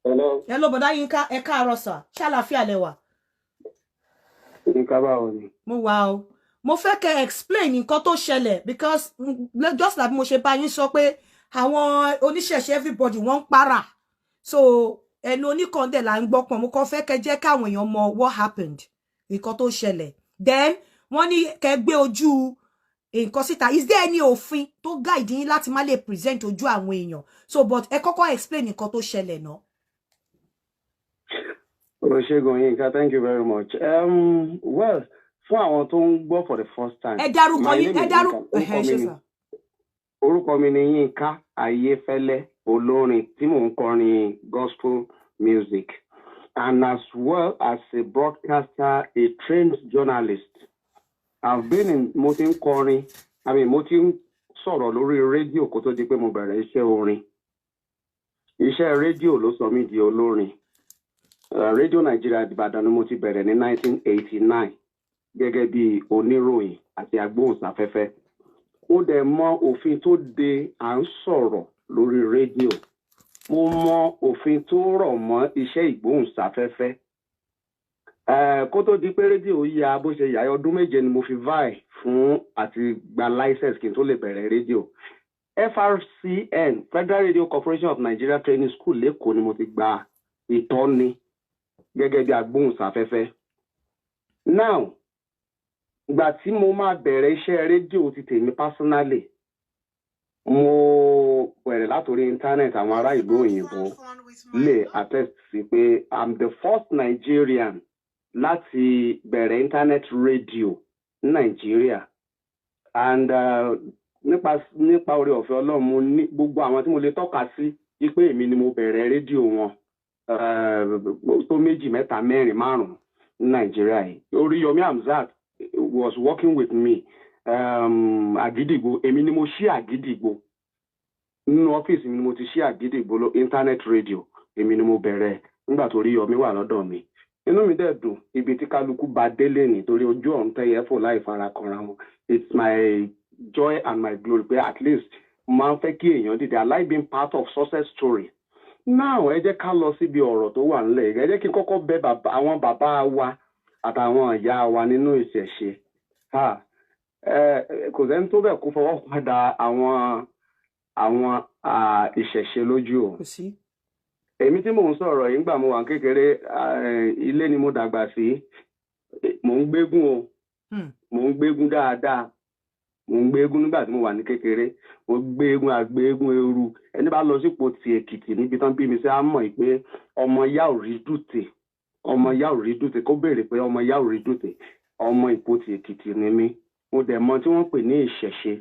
Hello. Hello, bọ̀dá Yínká, ẹ káàárọ̀ sà, ṣàlàáfíà lẹ wà? Yínká, báwo ni? Mo wà o. Mo fẹ́ kẹ́ explain nǹkan tó ṣẹlẹ̀ because just like mo ṣe bá yín sọ pé àwọn oníṣẹ̀ṣe, everybody, wọ́n ń para, so ẹnu oníkàndẹ̀ là ń gbọ́ pọ̀n. Mo kàn fẹ́ kẹ́ jẹ́ káwọn èèyàn mọ what happened, nǹkan tó ṣẹlẹ̀. Then wọ́n ní kẹ́ gbé ojú nǹkan síta. Is there any òfin tó guide yín láti má lè present ojú àwọn èèyàn? So, but ẹ kọ́kọ́ explain nǹkan tó ṣẹlẹ̀ náà. Oṣègùn Yínká, thank you very much. Well, fún àwọn tó ń gbọ́ for the first time. Ẹ dárúkọ yín, ẹ dárúkọ. Orúkọ mi ni Yínká Ayéfẹ́lẹ́, olórin tí mò ń kọrin gospel music and as well as a broadcaster, a trained journalist. I've been in, mo ti ń kọrin, I mean, mo ti ń sọ̀rọ̀ lórí rédíò kó tó di pé mo bẹ̀rẹ̀ iṣẹ́ orin. Iṣẹ́ rédíò ló sọ mí di olórin. Rédíò Nàìjíríà Ìbàdàn ni mo ti bẹ̀rẹ̀ ní 1989 gẹ́gẹ́ bí oníròyìn àti agbóhùnsáfẹ́fẹ́. Mo dẹ̀ mọ òfin tó de à ń sọ̀rọ̀ lórí rédíò. Mo mọ òfin tó rọ̀ mọ́ iṣẹ́ ìgbóhùnsáfẹ́fẹ́. Kó tó di pé rédíò ya bó ṣe yà, ọdún 7 ni mo fi vie fún àti gba license kí n tó lè bẹ̀rẹ̀ rédíò. FRCN, Federal Radio Corporation of Nigeria Training School l'Ékòó ni mo ti gba ìtọ́ni gẹ́gẹ́ bí agbóhùnsáfẹ́fẹ́. Now, ìgbà tí mo máa bẹ̀rẹ̀ iṣẹ́ rédíò ti tèmi personally, mo bẹ̀rẹ̀ látòrí internet. Àwọn ará ìlú òyìnbó lè attest sí pé I'm the first Nigerian láti bẹ̀rẹ̀ internet radio ní Nàìjíríà. And nípa oore ọ̀fẹ́ Ọlọ́run, mo ní gbogbo àwọn tí mo lè tọ́ka sí wípé èmi ni mo bẹ̀rẹ̀ rédíò wọn tó méjì, mẹ́ta, mẹ́rin, márùn-ún ní Nàìjíríà yìí. Oríyọmí Hamzat was working with me. Àgídìgbò, èmi ni mo ṣí Àgídìgbò. Nínú ọ́fíìsì mi ni mo ti ṣí Àgídìgbò lo internet radio. Èmi ni mo bẹ̀rẹ̀ nígbà tó Oríyọmí wà lọ́dọ̀ mi. Inú mi dẹ̀ dùn ibi tí kálukú bá délé nítorí ojú ọ̀run tẹ́yẹ fò láì fara kanra wọn. It's my joy and my glory pé at least mo máa ń fẹ́ kí èèyàn dìde. I like being part of success story. Now, ẹ jẹ́ ká lọ síbi ọ̀rọ̀ tó wà nílẹ̀. Ẹ jẹ́ kí n kọ́kọ́ bẹ̀ àwọn bàbá wa àtàwọn ìyá wa nínú ìṣẹ̀ṣe. Kò sẹ́ni tó bẹ̀ kó fọwọ́ padà àwọn ìṣẹ̀ṣe lójú o. Kò sí. Èmi tí mò ń sọ̀rọ̀ yìí, ńgbà mo wà kékeré, ilé ni mo dàgbà sí. Mò ń gbégún o. Mò ń gbégún dáadáa. Mò ń gbégún nígbà tí mo wà ní kékeré. Mo gbégún, àgbégún eru. Ẹni bá lọ sípò ti Èkìtì níbi tán bí mi sí, á mọ̀ pé ọmọ yá ò rí dùtè, ọmọ yá ò rí dùtè. Kó béèrè pé ọmọ yá ò rí dùtè, ọmọ Ìpotì Èkìtì ni mí. Mo dẹ̀ mọ tí wọ́n pè ní ìṣẹ̀ṣe.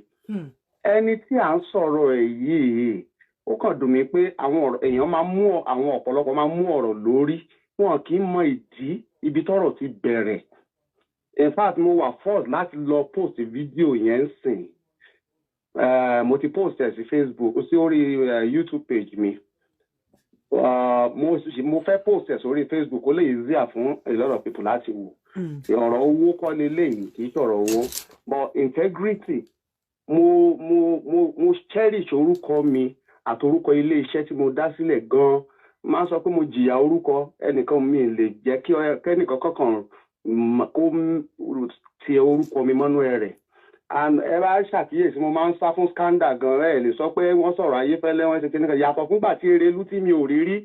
Ẹni tí à ń sọ̀rọ̀ ẹ̀ yìí, ó kàn dùn mí pé àwọn ọ̀rọ̀ èèyàn máa mú àwọn ọ̀pọ̀lọpọ̀ máa mú ọ̀rọ̀ lórí, wọn kì í mọ ìdí ibi tọ́rọ̀ ti bẹ̀rẹ̀. In fact, mo wà forced láti lọ post fídíò yẹn ń sìn. Mo ti post ẹ̀ sí Facebook, sí orí YouTube page mi. Mo fẹ́ post ẹ̀ sórí Facebook, ó lè easier fún a lot of people láti wò. Ọ̀rọ̀ owó kọ́ leléyìí, kì í ṣọ̀rọ̀ owó, but integrity. Mo cherish orúkọ mi àtorúkọ ilé iṣẹ́ tí mo dá sílẹ̀ gan-an. Máa ń sọ pé mo jìyà orúkọ ẹnìkan, mi lè jẹ́ kí kẹ́nìkan kankan kó ti orúkọ mi mọ́nú ẹ rẹ̀. And ẹ bá ṣàkíyèsí, mo máa ń sá fún scandal gan. Ẹ lè sọ pé wọ́n sọ̀rọ̀ Ayéfẹ́lẹ́, wọ́n ṣe kíní kan, yàtọ̀ fúngbà tí Erelú tí mi ò rí rí,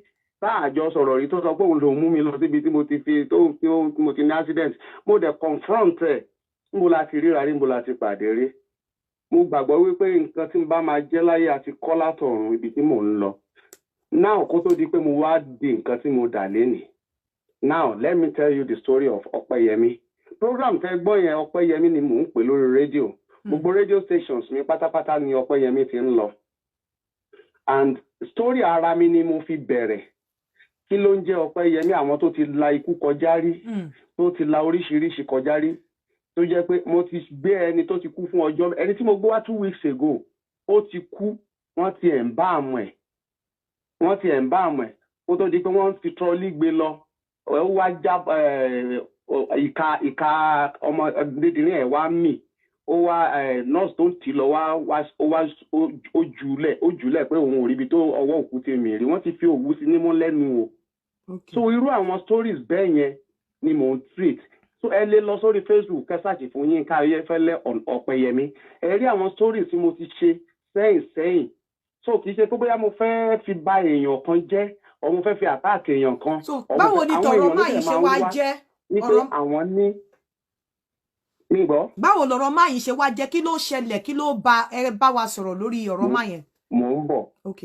táàjọ sọ̀rọ̀ rí, tó sọ pé òun lòún mú mi lọ síbi tí mo ti fi tó tí mo ti ní accident. Mo dẹ̀ confront ẹ̀: níbo la ti ríra rí? Níbo la ti pàdé rí? Mo gbàgbọ́ wípé nǹkan tí n bá máa jẹ́ láyé àti kọ́ látọ̀run ibi tí mò ń lọ now, kó tó di pé mo wá di nǹkan tí mo dà lénìí. Now, let me tell you the story of Ọpẹ́yẹmí. Program tẹ́ gbọ́ yẹn, Ọpẹ́yẹmí ni mò ń pè lórí rédíò. Gbogbo radio stations mi pátápátá ni Ọpẹ́yẹmí ti ń lọ. And story ara mi ni mo fi bẹ̀rẹ̀. Kí ló ń jẹ́ Ọpẹ́yẹmí? Àwọn tó ti la ikú kọjá rí, tó ti la oríṣiríṣi kọjá rí, tó jẹ́ pé mo ti gbé ẹni tó ti kú fún ọjọ́, ẹni tí mo gbé wá 2 weeks ago, ó ti kú, wọ́n ti ẹ̀ ń bá àmọ̀ ẹ̀, wọ́n ti ẹ̀ ń bá àmọ̀ ẹ̀ kó tó di pé wọ́n fi trolley gbé lọ. Ó wá já ìka ọmọ dídìrín ẹ̀ wá mì. Ó Ó wá nurse tó ń tì í lọ wá wá ó wá ó jùlẹ̀ pé òun ò ríbi tó ọwọ́ òkú ti mì rí. Wọ́n ti fi òwú sí nímú lẹ́nu o. So irú àwọn stories bẹ́ẹ̀ yẹn ni mò ń treat. So ẹ lè lọ sórí Facebook, kẹ́ search fún Yínká Ayéfẹ́lẹ́ on Ọ̀pẹyẹmí, ẹ rí àwọn stories tí mo ti ṣe sẹ́yìn sẹ́yìn. So kì í ṣe pé bóyá mo fẹ́ fi ba èèyàn kan jẹ́ or mo fẹ́ fi attack èèyàn kan So or mo báwo ni àwọn tọ̀rọ̀ èèyàn ló máa dẹ̀ yìí ṣe máa ń wá wá jẹ́ ní pé ọ̀rọ̀ àwọn ní mi gbọ́. Báwo lọ̀rọ̀ máa yìí ṣe wá jẹ́? Kí ló ṣẹlẹ̀? Kí ló ba ẹ bá wa sọ̀rọ̀ lórí ọ̀rọ̀ máa yẹn? Mò ń bọ̀.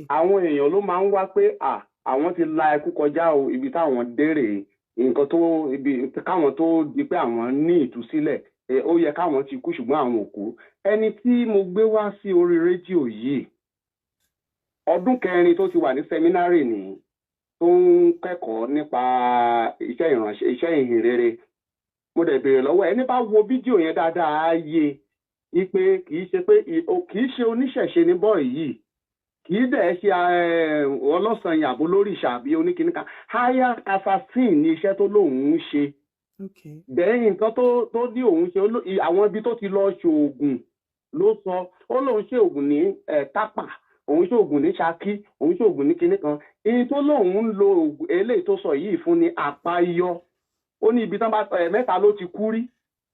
Àwọn èèyàn ló máa ń wá pé à àwọn ti la ẹkú kọjá o, ibi táwọn dé rèé, nǹkan tó ibi káwọn tó di pé àwọn ní ìtúsílẹ̀, ó yẹ káwọn ti kú, ṣùgbọ́n àwọn ò kú. Ẹni tí mo gbé wá sí orí rédíò yìí, ọdún kẹrin tó ti wà ní seminary nìyí tó ń kẹ́kọ̀ọ́ nípa iṣẹ́ ìránṣẹ́, iṣẹ́ ìhìn rere. Mo dẹ̀ béèrè lọ́wọ́ ẹni bá wo fídíò yẹn dáadáa, á yé i pé kì í ṣe pé kì í ṣe oníṣẹ̀ṣe ní boy yìí, kì í dẹ̀ ṣe ọlọ́sàn yàbó lórí ìṣàbí oníkìníkà. Hire assassin ní iṣẹ́ tó lóun ń ṣe. Bẹ́ẹ̀ nǹkan tó ní òun ṣe, àwọn ibi tó ti lọ ṣoògùn ló sọ. Ó lóun ṣe oògùn ní Tápà, òun ṣe oògùn ní Ṣakí, òun ṣe oògùn ní kinní kan. Ìyẹn tó lóun ń lo oògùn eléyìí tó sọ yìí fún ni àpáyọ. Ó ní ibi tán bá mẹ́ta ló ti kú rí,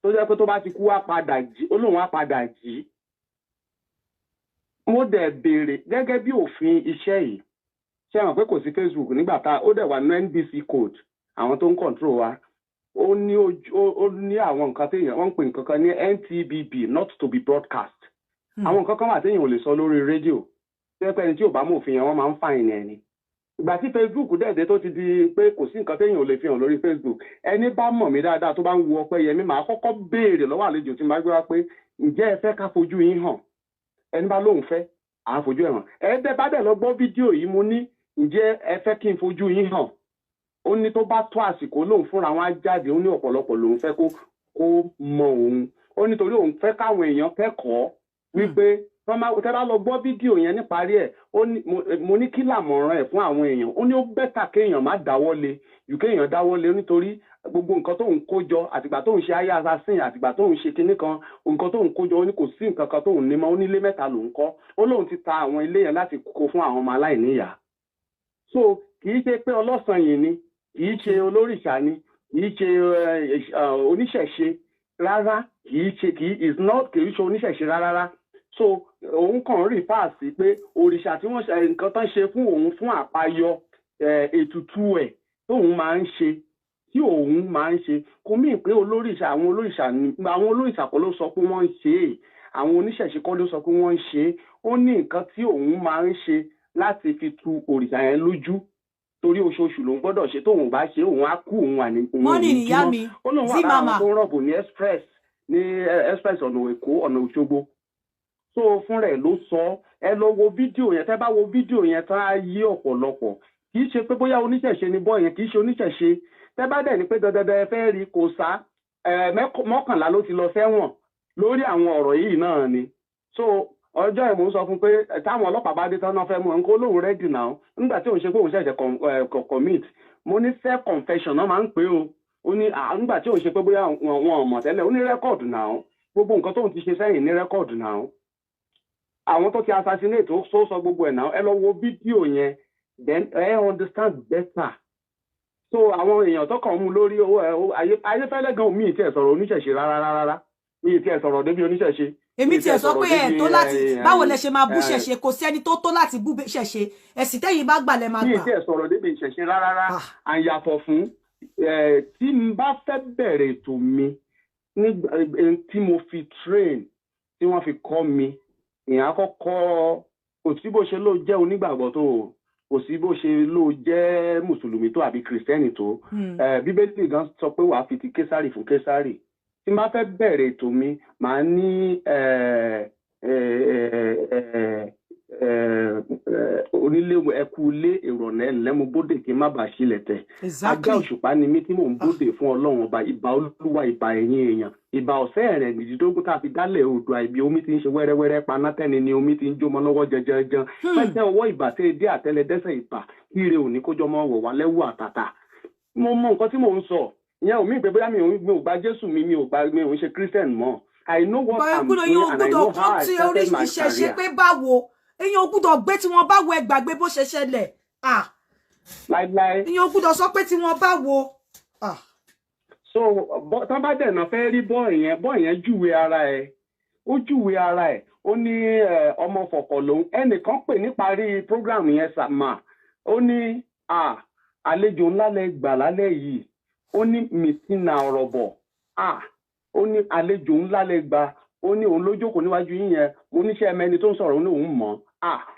tó jẹ́ pé tó bá ti kú á padà jí. Ó lóun á padà jí. Mo dẹ̀ béèrè gẹ́gẹ́ bí òfin iṣẹ́ yìí, ṣé mọ̀ pé kò sí Facebook nígbà tá ó dẹ̀ wà ní NBC code, àwọn tó ń control wa. Ó ní ojú ó ní àwọn nǹkan téèyàn wọ́n ń pè nǹkan kan ní NTBB, not to be broadcast. Àwọn nǹkan kan wà téèyàn ò lè sọ lórí rédíò, tó yẹ pé ẹni tí ò bá mọ òfin yẹn, wọ́n máa ń fine ẹni. Ìgbà tí Facebook dẹ̀dẹ̀ tó ti di pé kò sí nǹkan téèyàn ò lè fi hàn lórí Facebook, ẹni bá mọ̀ mí dáadáa tó bá ń wo Ọpẹ́yẹmí, màá kọ́kọ́ béèrè lọ́wọ́ àlejò tí màá gbé wá pé, "Ǹjẹ́ ẹ fẹ́ ká fojú yín hàn?" Ẹni bá lóun fẹ́, à á fojú ẹ̀ hàn. Ẹ dẹ́ bá dẹ̀ lọ gbọ́ fídíò yìí, mo ní, "Ǹjẹ́ ẹ fẹ́ kí n fojú yín hàn?" Ó ní tó bá tó àsìkò, lóun fúnra wọn á jáde. Ó ní ọ̀pọ̀lọpọ̀ lòun fẹ́ kó mọ òun. Ó nítorí òun fẹ́ káwọn èèyàn kẹ́kọ̀ọ́ wípé tẹ́ bá lọ gbọ́ fídíò yẹn níparí ẹ̀, ó ní mo ní kí làmọ̀ràn ẹ̀ fún àwọn èèyàn. Ó ní ó better kéèyàn má dáwọ́ lé jù kéèyàn dáwọ́ lé, nítorí gbogbo nǹkan tóun kó jọ àtìgbà tóun ṣe ayé assassin, àtìgbà tóun ṣe kinní kan, nǹkan tóun kó jọ, ó ní kò sí nǹkan kan tóun ní mọ́. Ó ní ilé mẹ́ta lòun kọ́, ó lóun ti ta àwọn ilé yẹn láti kó fún àwọn ọmọ aláìníyàá. So kì í ṣe pé ọlọ́sàn yìí ni, kì í ṣe olórìṣà ni, kì í ṣe oníṣẹ̀ṣe rárá, kì í ṣe, kì í is not, kì í ṣe oníṣẹ̀ṣe rárá rárá. So òun kàn ń refer sí pé òrìṣà tí wọ́n ṣe nǹkan tán ṣe fún òun fún àpáyọ ètùtù ẹ̀ tóun máa ń ṣe, tí òun máa ń ṣe. Kò mí pé olórìṣà, àwọn olórìṣà ni, àwọn olórìṣà kọ́ ló sọ pé wọ́n ń ṣe é, àwọn oníṣẹ̀ṣe kọ́ ló sọ pé wọ́n ń ṣe é. Ó ní nǹkan tí òun máa ń ṣe láti fi tu òrìṣà yẹn lójú, torí oṣooṣù lòun gbọ́dọ̀ ṣe. Tóun bá ṣe, òun á kú, òun wà ní òun ò Mọ́nì ní níyá jí mọ́. mi. Ó lóun wà Sí lára àwọn màmá. tó ń rob ní express, ní express ọ̀nà Èkó, ọ̀nà Òṣogbo. So fúnra ẹ̀ ló sọ. Ẹ lọ wo fídíò yẹn. Tẹ́ bá wo fídíò yẹn tán, á yí ọ̀pọ̀lọpọ̀. Kì í ṣe pé bóyá oníṣẹ̀ṣe ni boy yẹn, kì í ṣe oníṣẹ̀ṣe. Tẹ́ bá dẹ̀ ní pé dandandan ẹ fẹ́ rí, kò sá ẹ 11 ló ti lọ sẹ́wọ̀n lórí àwọn ọ̀rọ̀ yìí náà ni. So ọjọ́ ẹ̀ mò ń sọ fún pé táwọn ọlọ́pàá bá dé tán náà fẹ́ mú ẹ̀ ń kó lóun ready now, nígbà tí òun ṣe pé òun ṣẹ̀ṣẹ̀ commit. Mo ní self confession náà máa ń pè ó. Ó ní à nígbà tí òun ṣe pé bóyá wọn ò mọ̀ tẹ́lẹ̀. Ó ní record náà, gbogbo nǹkan tóun ti ṣe sẹ́yìn ní record náà, àwọn tó ti assassinate, ó sọ gbogbo ẹ̀ náà. Ẹ lọ wo fídíò yẹn, then ẹ understand better. So àwọn èèyàn tó kàn ń mú lórí owó ẹ Ayéfẹ́lẹ́ gan, mi ì tiẹ̀ sọ̀rọ̀ oníṣẹ̀ṣe rárá rárá, mi ì tiẹ̀ sọ̀rọ̀ débi oníṣẹ̀ṣe. Èmi Mi ì tiẹ̀ sọ sọ̀rọ̀ pé ẹ̀ débi, tó láti báwo lẹ ṣe máa bú ẹ, ṣẹ̀ṣe? Kò sí ẹni tó tó láti bú ṣẹ̀ṣe. Ẹ̀sìn tẹ́yìn bá gbà lẹ máa mi ì gbà. tiẹ̀ sọ̀rọ̀ débi ìṣẹ̀ṣe rárá rárá. Ah. Àyàtọ̀ fún tí n bá fẹ́ bẹ̀rẹ̀ ètò mi nígbà tí mo fi train, tí wọ́n fi kọ́ mi, ìyẹn àkọ́kọ́, kò sí bó ṣe ló jẹ́ onígbàgbọ́ tó o, kò sí bó ṣe ló jẹ́ mùsùlùmí tó àbí kìrìsìtẹ́nì tó. Bíbélì gan sọ pé wàá fi ti Késárì fún Késárì. Tí n bá fẹ́ bẹ̀rẹ̀ ètò mi, màá ní onílé, ẹkú ilé, èrò ọ̀nà, ẹ̀ńlẹ́, mo bóde kí n má bàa ṣílẹ̀ tẹ̀. Ajá òṣùpá ni mí tí mò ń bóde fún Ọlọ́run ọba. Ìbà Olúwa, ìbà ẹ̀yìn èèyàn, ìbà ọ̀sẹ́ ẹ̀rẹ̀ méjìdógún tá a fi dálẹ̀ odò àìbí omi tí ń ṣe wẹ́rẹ́wẹ́rẹ́ panátẹ́ni ni omi tí ń jómọ lọ́wọ́ jẹjẹrẹ pẹ́tẹ́ ọwọ́. Ìbà tẹ́ ẹ dé àtẹlẹdẹ́sẹ̀, ìbà kíre òní kójọ mọ́ wọ̀ wá lẹ́wù àtàtà. Mo mọ nǹkan tí mò ń sọ. Ìyẹn ò mí pé bóyá mi ò gba Jésù mi, mi ò gba, mi ò ń ṣe Christian mọ́. I know what I'm doing and I know how I started my career. Pé báwo èèyàn gbúdọ̀ gbé tí wọ́n bá wo, ẹ gbàgbé bó ṣe ṣẹlẹ̀. Láíláí. Èèyàn gbúdọ̀ sọ pé tí wọ́n bá wo. So tán bá dẹ̀nà fẹ́ rí boy yẹn, boy yẹn júwe ara ẹ̀, ó júwe ara ẹ̀, ó ní ọmọ fọ̀kọ̀ lòun. Ẹnìkan pè níparí program yẹn sàmà, ó ní àlejò ńlá lẹ gbà lálẹ́ yìí. Ó ní mìtínà ọ̀rọ̀ bọ̀, ó ní àlejò ńlá lẹ gbà. Ó ní òun ló jókòó níwájú yín yẹn. Mo níṣẹ́ ẹmẹni tó ń sọ̀rọ̀? Ó ní òun mọ̀.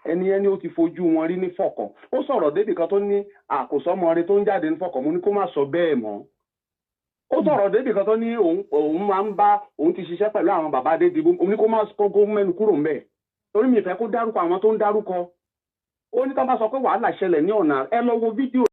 Ẹni yẹn ni ó ti fojú wọn rí ní fọ̀kọ̀. Ó sọ̀rọ̀ débì kan tó ní àkòsọ́mọ rẹ tó ń jáde ní fọ̀kọ̀. Mo ní kó má sọ bẹ́ẹ̀ mọ́. Ó sọ̀rọ̀ débì kan tó ní òun máa ń bá òun ti ṣiṣẹ́ pẹ̀lú àwọn bàbá Adédìbò. Òun ní kó má kó mẹ́nu kúrò ńbẹ̀, torí mi fẹ́ kó dárúkọ àwọn tó ń dárúkọ. Ó ní tó bá sọ pé wàhálà ṣẹlẹ̀ ní ọ̀nà, ẹ lọ wo fídíò.